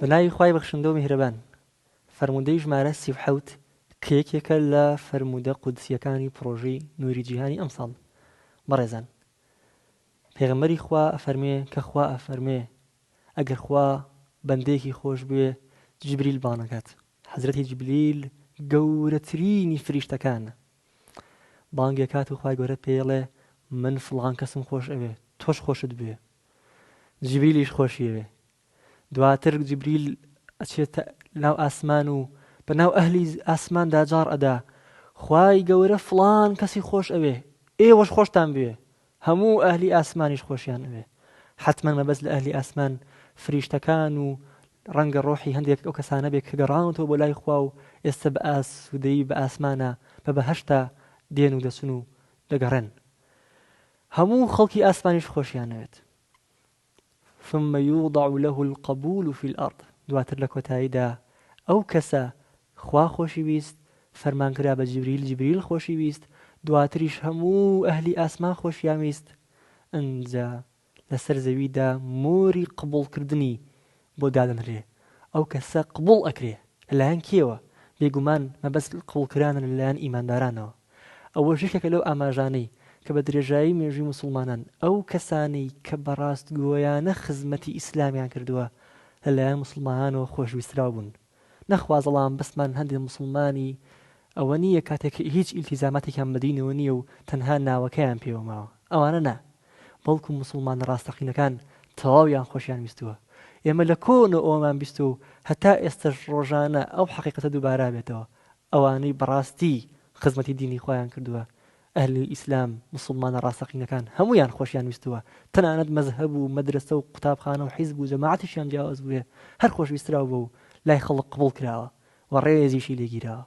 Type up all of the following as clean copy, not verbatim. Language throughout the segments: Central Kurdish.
بە ناوی خوای بەخشندە و میهرەبان. فەرموودەی ژمارە 37 کە یەکێکە لە فەرموودە قودسییەکانی پڕۆژەی نووری جیهانی ئەمساڵ. بەڕێزان پێغەمبەری خوا ئەفەرموێ کە خوا ئەفەرموێ ئەگەر خوا بەندەیەکی خۆش بوێ جبریل بانگ ئەکات. حەزرەتی جبریل گەورەترینی فریشتەکانە. بانگی ئەکات و خوای گەورە پێی ئەڵێ من فڵان کەسم خۆش ئەوێ تۆش خۆشت بوێ. جبریلیش خۆشی ئەوێ. دواتر جبریل ئەچێتە ناو ئاسمان و بە ناو ئەهلی ئاسماندا جاڕ ئەدا خوای گەورە فڵان کەسی خۆش ئەوێ ئێوەش خۆشتان بوێ هەموو ئەهلی ئاسمانیش خۆشیان ئەوێ حەتمەن مەبەست لە ئەهلی ئاسمان فریشتەکان و ڕەنگە ڕۆحی هەندێک ئەو کەسانە بێ کە گەڕاونەتەوە بۆ لای خوا و ئێستە بە ئاسوودەیی بە ئاسمانە بە بەهەشتا دێن و دەچن و دەگەڕێن هەموو خەڵکی ئاسمانیش خۆشیان ئەوێت ثم یوضع له القبول فی الارض، دواتر لە کۆتاییدا ئەو کەسە خوا خۆشی ویست، فەرمان کرا بە جبریل، جبریل خۆشی ویست، دواتریش هەموو ئەهلی ئاسمان خۆشیان ویست، ئنجا لەسەر زەویدا مۆری قبوڵ کردنی بۆ دادەنرێ، ئەو کەسە قبوڵ ئەکرێ، لەلایەن کێوە؟ بێگومان مەبەست قبوڵ کرانە لەلایەن ئیماندارانەوە. ئەوەش یەکێکە لەو ئاماژانەی کە بە درێژایی مێژووی موسڵمانان ئەو کەسانەی کە بە ڕاستگۆیانە خزمەتی ئیسلامیان کردووە لە لایەن موسڵمانانەوە خۆشویستراو بوون. نەخوازەڵا مەبەستمان هەندێ موسڵمانی ئەوە نییە کاتێک کە هیچ ئیلتیزاماتێکیان بە دینەوە نییە و تەنها ناوەکەیان پێوە ماوە ئەوانە نا بەڵکو موسڵمانە ڕاستەقینەکان تەواویان خۆشیان ویستووە. ئێمە لە کۆنەوە ئەوەمان بیستووە و هەتا ئێستەش ڕۆژانە ئەو حەقیقەتە دووبارە ئەبێتەوە ئەوانەی بەڕاستی خزمەتی دینی خوایان کردووە ئەهلی ئیسلام موسڵمانە ڕاستەقینەکان هەموویان خۆشیان ویستووە تەنانەت مەزهەب و مەدرەسە و قوتابخانە و حیزب و جەماعەتیشیان جیاواز بووێ هەر خۆشویستراو بووە و لای خەڵک قبوڵ کراوە و ڕێزیشی لێ گیراوە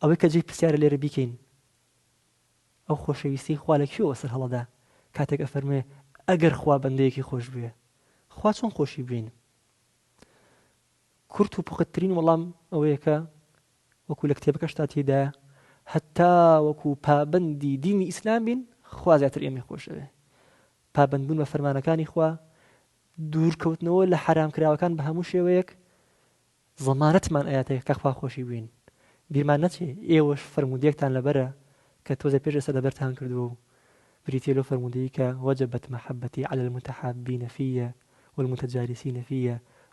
ئەوەی کە جێی پرسیارە لێرە بیکەین ئەو خۆشەویستی خوا لە کوێوە سەر هەڵەدا کاتێک ئەفەرموێ ئەگەر خوا بەندەیەکی خۆش بوێ خوا چۆن خۆشی بوێین کورت و پوختترین وەڵام ئەوەیە کە وەکو لە کتێبەکەشتا تێدایە هەتا وەکو پابەندی دینی ئیسلام بین خوا زیاتر ئێمەی خۆشەوێ پابەندبوون بە فەرمانەکانی خوا دوورکەوتنەوە لە حەرامکراوەکان بە هەموو شێوەیەک زەمانەتمان ئەیاتێ کە خوا خۆشی بووین بیرمان نەچێ ئێوەش فەرموودەیەکتان لەبەرە کە تۆزێ پێش ئێستا لەبەرتان کردووە و بریتیە لەو فەرموودەی کە وجبت محبتی علی المتحابین فی والمتجالسین فی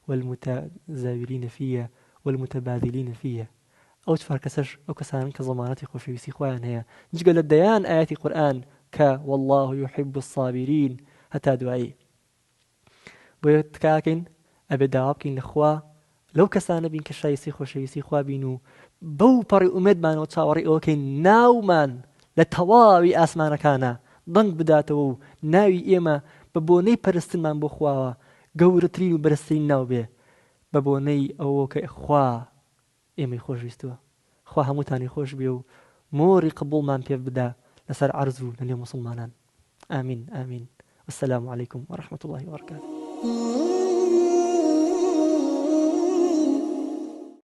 والمتزاورین فی والمتباذلین فی ئەو چوار کەسەش ئەو کەسانەن کە زەمانەتی خۆشەویستی خوایان هەیە جگە لە دەیان ئایەتی قورئان کە واللە یحب الصابرین هەتا دوایی بۆیە تکاکەین ئەبێ داوا بکەین لە خوا لەو کەسانە بین کە شایستەی خۆشەویستی خوا بین و بەو پەڕی ئومێدمانەوە چاوەڕێی ئەوەکەین ناومان لە تەواوی ئاسمانەکانە دەنگ بداتەوە و ناوی ئێمە بە بۆنەی پەرستنمان بۆ خواوە گەورەترین و بەرزترین ناو بێ بە بۆنەی ئەوەوە کە خوا ئێمەی خۆش ویستووە. خوا هەمووتانی خۆش بوێ و مۆری قبوڵمان پێ بدا لەسەر عەرز و لەنێو موسڵمانان. آمین آمین والسلام علیکم ورحمة اللە وبرکاته.